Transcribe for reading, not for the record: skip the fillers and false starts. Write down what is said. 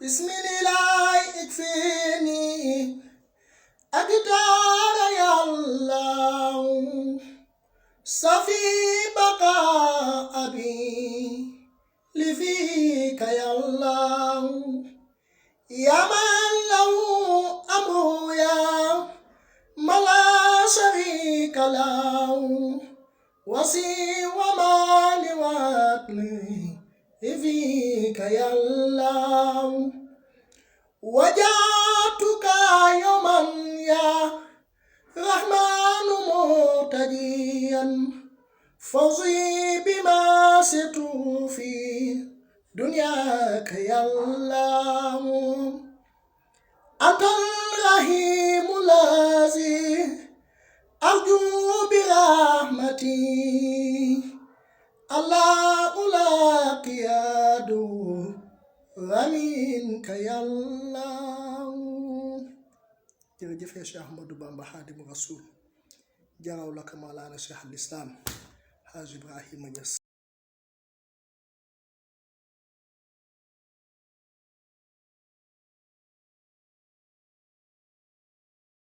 بسم الله اكفيني أقدار يا الله صفي بقاء أبي لفيك يا الله يا من له أمر يا من لا شريك له وسوى ما لوكله فيك يا الله وجاتك يوما يا رحمن مرتديا فوزي بما ست في دنياك يا الله أنت الرحيم الذي أرجو برحمتي الله ألاقي منك يا الله. jërëjëf Cheikh Ahmadou Bamba Xaadimu Rasuul jaraw laka Mawlaana Cheikh al Islam Haaj Ibrahima Ñas.